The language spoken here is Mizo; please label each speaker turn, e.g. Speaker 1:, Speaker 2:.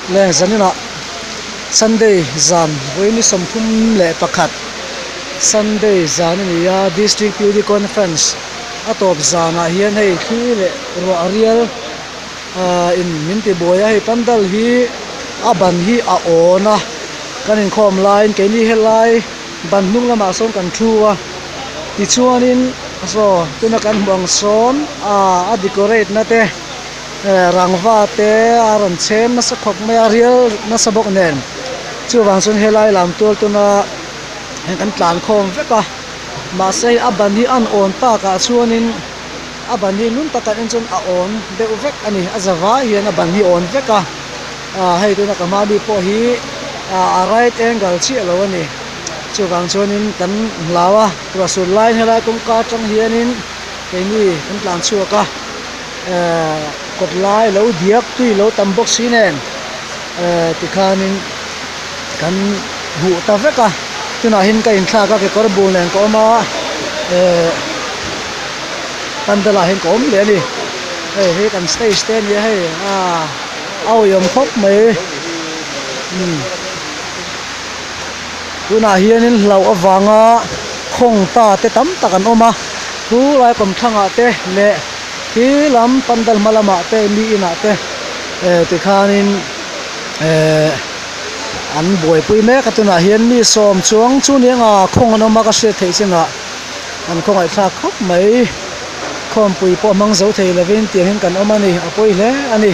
Speaker 1: Le zaninah Sunday zan vawiin 31 Sunday zan a ni a District Puri Conference a tawp zanah hian hei thli leh ruah rial ahh in min ti buai a hei pandal hi a ban hi a awn a kan inkhawm laiin keini helai ban hnung lamah sawn kan thu a tichuanin saw tuna kan hmuh ang sawn ahh a decorate na te. Rangva te a rawn chhem nasa khawp mai a rial nasa bawk nen chuvang chuan helai lam tual tuna heng kan tlan khawm vek a mahse hei a ban hi a awn takah chuanin a ban hi ngun takah en chuan a awn deuh vek a ni a za vai hian a ban hi a awn vek a ah hei tuna ka hma mi pawh hi ah a right angle chiah lo a ni chuvang chuanin kan hlau a ruahsur laiin helai kawngka atang hianin keini kan tlan chhuak a. Ehh kawt lai lo diak tui lo tam bawk si nen ehh tikhanin kan huh ta vek a tunah hian ka inthlak a kekawr bul nen ka awm a ehh pandal ah hian ka awm leh a ni hei hi kan stage te a ni a hei ah a awihawm khawp mai umm tunah hianin hlauh avanga khawng ta te tam tak an awm a thu lai kawmthlangah te leh. Khi lam pandal hma lamah te mi inah te eh tikhanin eh an buaipui mek a tunah hian mi sawm chuang chu ni anga khawng an awm a ka hriat theih chinah an khawngaih thlak khawp mai khawmpui pawh hmang zo thei lovin tiang hian kan awm a ni a pawi hle a ni.